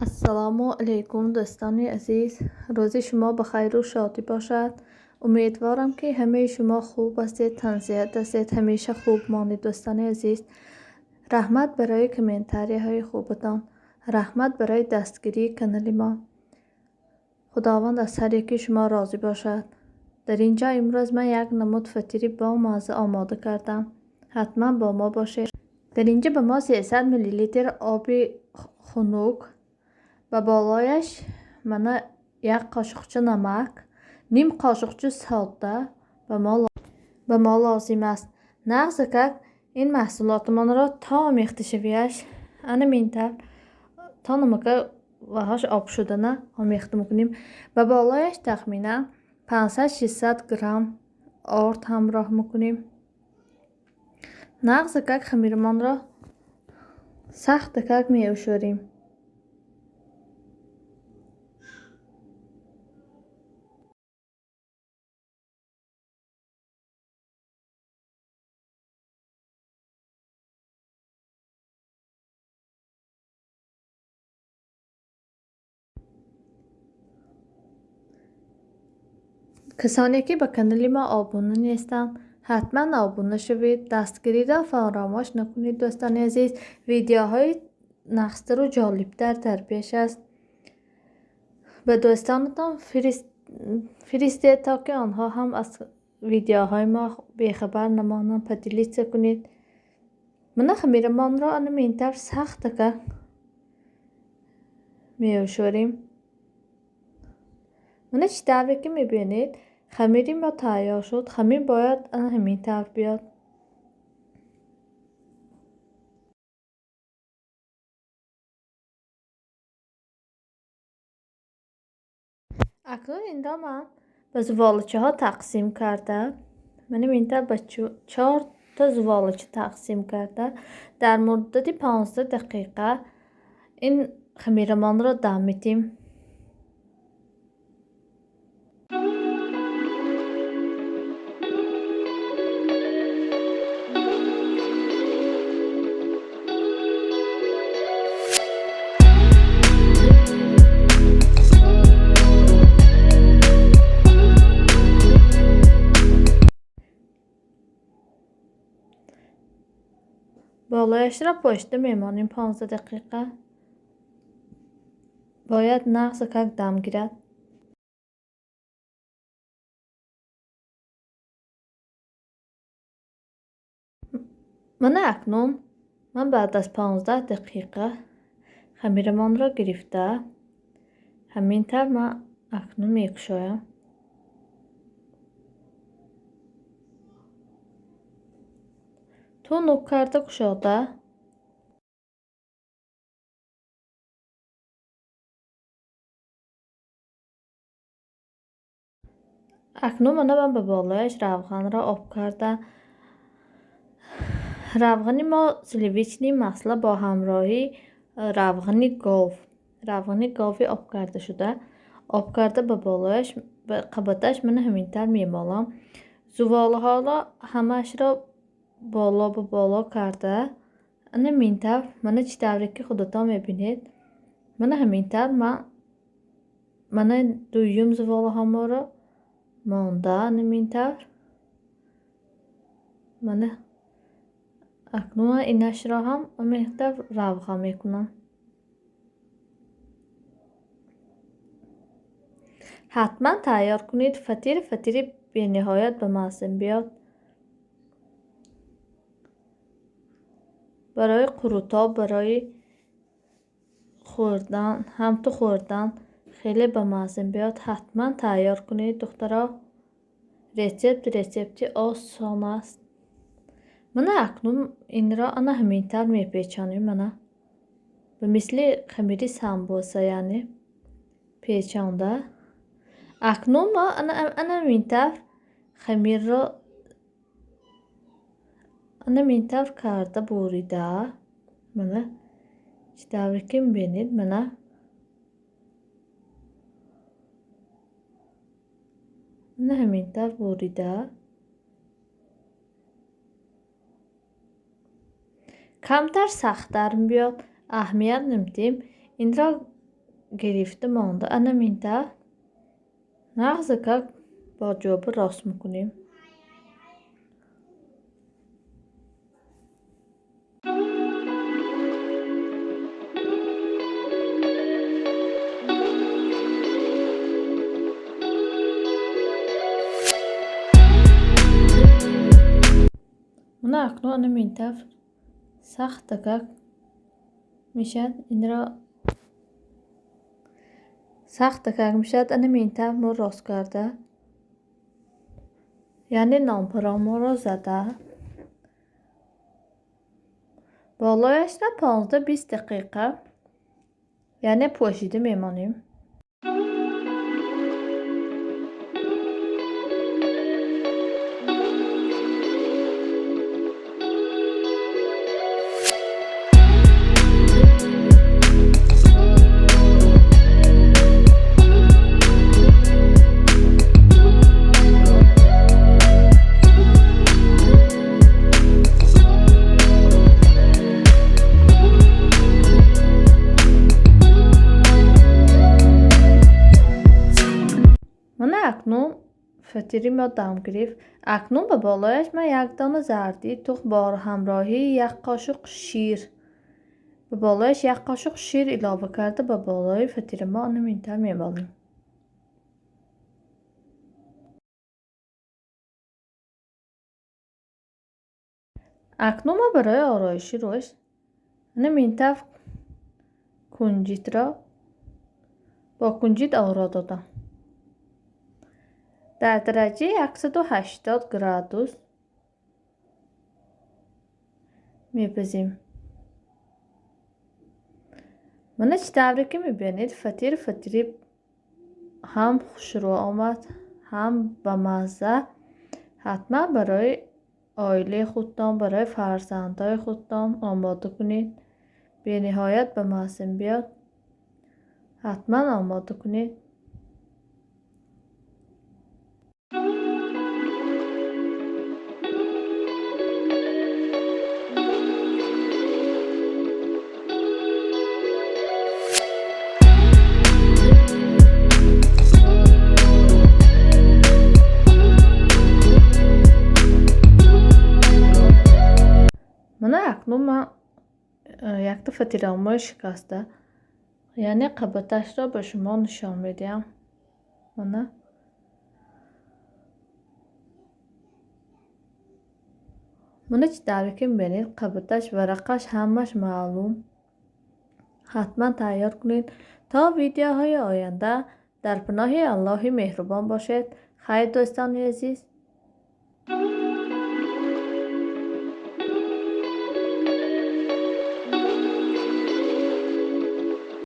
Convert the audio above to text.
Ассалому алайкум, дӯстони азиз. Рӯзи шумо ба хайру шодӣ бошад. Умедворам, ки ҳамаи шумо хуб ҳастед, тансиҳат ҳастед, ҳамеша хуб монед, дӯстони азиз. Раҳмат барои комментарияҳои хубатон. Раҳмат барои дастгирии канали мо. Худованд аз ҳар яки шумо розӣ бошад. Дар ин ҷо имрӯз ман як намуд фатири бомазза омода кардам. Ҳатман бо мо бошед. Дар ин ҷо ба мо 300 миллилитр оби хунук, ба болояш мана як қошуқча намак, ним қошуқча сода ба мо лозим аст. Нағзакак ин маҳсулотамонро то омехташавиаш ана минтавр то намака ваҳош об шудана омехта мекунем. Ба болояш тахминан 500-600 грамм орд ҳамроҳ мекунем. Нағзакак хамирамонро сахтакак меӯшорем. Касоне ки ба канали мо обуна нестанд, ҳатман обуна шавед, дастгириро фаромӯш накунед, дӯстони азиз. Видеоҳои нағзтару ҷолибтар дар пеш аст. Ба дӯстонатон фиристед, то ки онҳо ҳам аз видеоҳои мо бехабар намонанд, поделиться кунед. Мана хамирамонро ана минтавр сахтака меӯшорем. Мана чӣ тавре ки мебинед, хамири мо тайёр шуд. Хамир бояд ана ҳамин тавр биёд. Акнун инро ман ба зуволачаҳо тақсим карда, мана минтавр ба чорта зуволача тақсим карда, дар муддати 15 дақиқа ин хамирамонро дам метем. Болояшро пошта мемонем 15 дақиқа. Бояд нағзакак дам гирад. Мана акнун ман баъд аз 15 дақиқа хамирамонро гирифта, ҳамин тавр ман акнун мекушоям. Тунук карда кушода акнун мана ман ба болояш равғанро об карда. Равғани мо сливочный масло бо ҳамроҳии равғани гов, равғани гови об карда шуда, об карда ба болояш ба қабаташ мана ҳамин тавр мемолам. Зуволаҳоро ҳамаашро боло ба боло карда, ана минтавр, мана чӣ тавре ки худатон мебинед, мана ҳамин тавр ман мана дуюм зуволаҳоморо монда, ана минтавр. Мана акнун ман инашро ҳам ҳамин тавр равған мекунам. Ҳатман тайёр кунед, фатир фатири бениҳоят ба мазза биёд. Барои қурутоб, барои хӯрдан, ҳамту хӯрдан хеле ба мазза биёд. Ҳатман тайёр кунед, духтаро. Рецепт рецепти осон аст. Мана акнун инро ана ҳамин тавр мепечонем. Мана ба мисли хамири самбуса, яъне печонда. Акнун мо ана ҳамин тавр хамирро ана минтавр карда бурида, мана чӣ тавре ки мебинед, мана ана ҳамин тавр бурида, камтар сахттар мебиёд, аҳамият намедиҳем. Инро гирифта монда. Ана минта нағзакак бо ҷоба рост мекунем. Мана акнун ана минтаф сахтакак мешавад. Инро сахтакак мешавад. Ана минтаф мо рост карда, яъне нонпароморо зада, болояшро 15-20 дақиқа яъне пӯшида мемонем. Мана акнун фатири мо дам гирифт. Акнун ба болояш ман як дона зардии тухм бо ҳамроҳии як қошуқ шир, ба болояш як қошуқ шир илова карда ба болои фатири мо ана минтар мемолем. Акнун мо барои ороиши рӯш ана минтаф кунҷитро бо кунҷит оро додам. Дар дараҷаи 180 градус мепазем. Мана чӣ тавре ки мебинед, фатир фатири ҳам хушрӯ омад, ҳам ба мазза. Ҳатман барои оилаи худтон, барои фарзандҳои худтон омода кунед. Бениҳоят ба мазза биёд. Ҳатман омода кунед. Мана акнун ман якта фатирамои шикаста, яъне қабаташро ба шумо нишон медиҳам. Мана мана чӣ тавре ки мебинед, қабаташ, варақаш ҳамаш маълум. Ҳатман тайёр кунед. То видеоҳои оянда дар паноҳи Аллоҳи меҳрубон бошед. Хайр, дӯстони азиз.